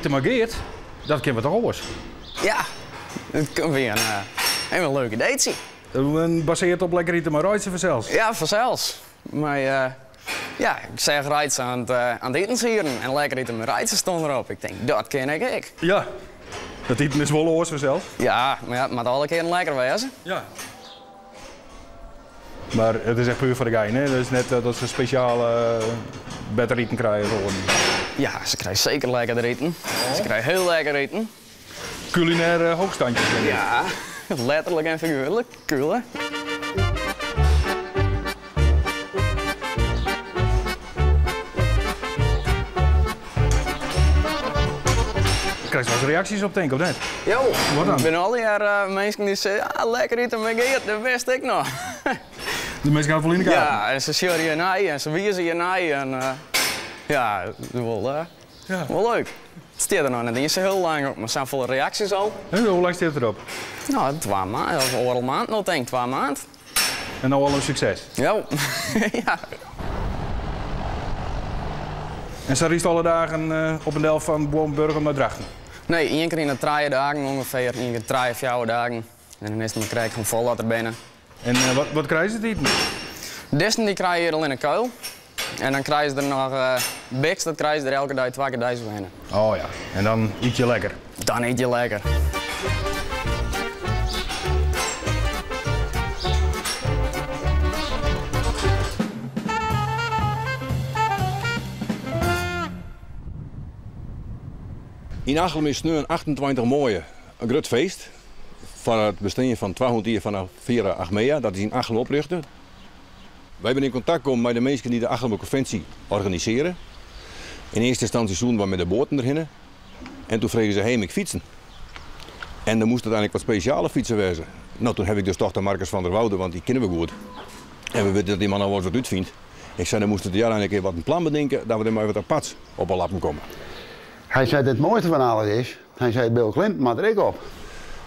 ite mei Geart, dat kin wat toch oars? Ja, it komt wie in even leuk ideetsje. Baseard op lekker ite mei Reitse fansels? Ja, fansels. Mar ja, ik seach Reitse oan it itensieden en lekker ite mei Reitse stond derop. Ik tink, dat kin ik ek. Ja, dat iten is wol oars fansels. Ja, mar ja, it moat alle kearen lekker wêze. Ja. Mar it is echt puer foar de gein, hè? It is net dat se spesjaal better iten krije as oaren. Ja, se krije seker lekkerder iten. Se krije hiel lekker iten. Culinair hoogstandje. Ja, letterlik en figuerlik. Kule. Krijst wol ris reaksjes op tink, of net? Jo, Wat dan? Der binne allegear minsken dy't sizze, ah, lekker ite mei Geart, dat wist ik noch. De minsken hawwe it wol yn de gaten. Ja, en se sjogge je nei en se wize je nei en ja, it is wol, wol leuk. It stiet der noch net iens sa hiel lang op, mar safolle reaksjes al. Hoe lang stiet it derop? No, twa maand, of oardel maand no tink, twa maand. En no al in sukses? Jo, ja. En sa rydst alle dagen op en del fan Boarnburgum nei Drachten? Nee, ien kear yn de trije dagen ûngefear, ien kear trije, fjouwer dagen. En dan is it mar krekt hoe fol dat der binne. En wat krije se te iten? Disten dy krije hjir allinne kuil. En dan krije se der noch biks, dat krije se der elke dei twa kear deis oerhinne. Oh ja, en dan yt je lekker. Dan yt je lekker. Yn Achlum is sneon 28 maaie in grut feest foar it bestean fan 200 jier fan Avera Achmea. Dat is yn Achlum oprjochte. Wy binne yn kontakt kommen mei de minsken dy't de Achlumer Conventie organisearje. Yn earste ynstânsje soene wy mei de boaten derhinne. En toen fregen se, hé, ik fytsen. En dan moast it eigenlik wat spesjale fytsen wêze. No, toen haw ik dus tocht oan Marcus van der Woude, want dy kinne we goed. En we witte dat dy man al wolris wat útfynt. Ik sei, dan moast it tegearre in kear wat in plan betinke dat we der mei wat aparts op 'e lappen komme. Hy sei, it moaiste fan alles is, hy sei, Bill Clinton moat der ek op.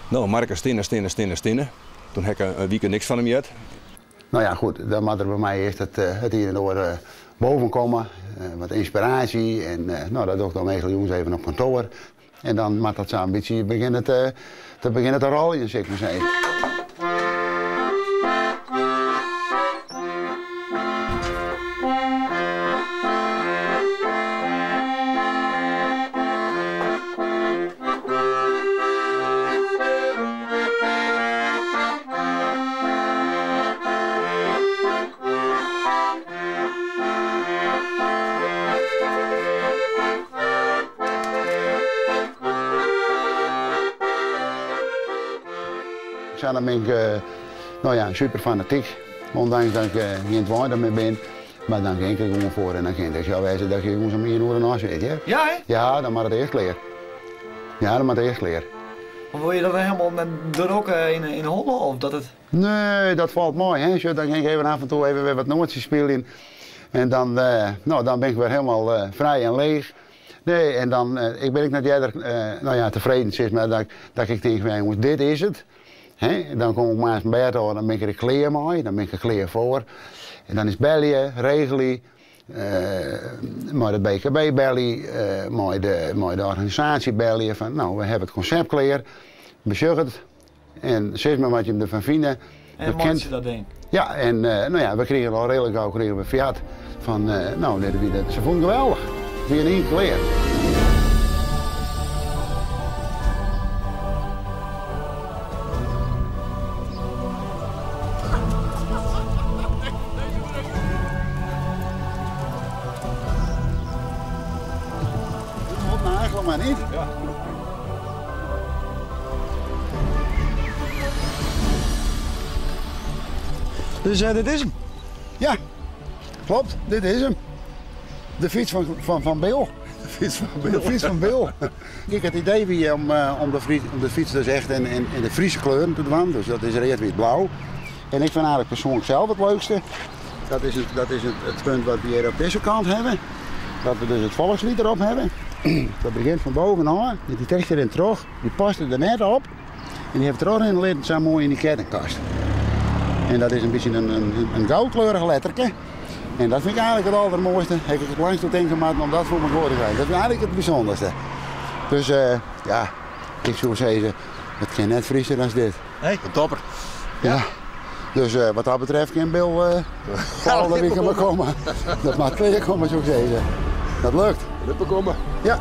No, Marcus stinne, stinne, stinne, stinne. Toen ha ik in wike niks fan him heard. No ja, goed, dan moat der by my earst it ien en oar boven komme, wat ynspiraasje en no, dat doch ik dan meastal jûns even op kantoar. En dan moat dat sa in bytsje begjinne te, te begjinne te rôljen, sil ik mar sizze. Sa dan bin ik no ja, super fanatyk. Ondanks dat ik gjin 20 mear bin, mar dan gean ik der gewoan foar en dan kin it ek sa wêze dat ik jûns om ien oere nachts sit, hear. Ja, hè? Ja, dan moat it earst klear. Ja, dan moat it earst klear. Maar wol je dat dan helemaal net drok yn 'e holle of dat it. Nee, dat falt mei, hè. Sjoch, dan gean ik even af en toe even wer wat noatsjes spyljen. En dan, no, dan bin ik wer helemaal frij en leech. Nee, en dan, ik bin ek net earder, no ja, tefreden sis mar, dat, dat ik tink fan ja jonges, dit is it. Hè, dan kom ik moarns fan bêd ôf, dan bin ik der klear mei, dan bin ik der klear foar. En dan is belje, regelje, mei de BKB belje, mei de, mei de organisaasje belje fan no, we hawwe it konsept klear, besjoch it en sis mar wat jim derfan fine. En meitsje dat ding. Ja, en no ja, we krigen al reedlik gau krigen we fiat fan no, dit wie dat. Se fûnen it geweldich. It wie yn ien kear klear. Op nagel maar niet. Ja. Dus dit is 'm? Ja, klopt, dit is 'm. De fyts fan, fan, fan Bill. De fyts fan Bill. De fyts fan Bill. Kijk, it idee wie om, om, de, om de fyts dus echt yn, yn, yn de Fryske kleuren te dwaan. Dus dat is read, wyt, blau. En ik fyn eigenlik persoanlik sels it leukste. Dat is, het, dat is het, het punt wat we hjir op dizze kant hawwe. Dat we dus it folksliet derop hawwe. Dat begjint fan bovenôf. Dy tekst deryn troch. Dy paste der net op. En dy hat trochrinne litten sa moai yn dy kettingkast. En dat is in bytsje in, in, in goudkleurige letterke. En dat fyn ik eigenlik it aldermoaiste. Haw ik it langst oer tinke moatten om dat foar mekoar te krijen. Dat is eigenlik it bysûnderste. Dus ja, ik soe sizze, it kin net Frieser as dit. Nee, een topper. Ja. Dus wat dat betreft kin Bill volgende week maar komme. Dat moat klear komme, soe ik sizze. Dat lukt. Lukt komme. Ja.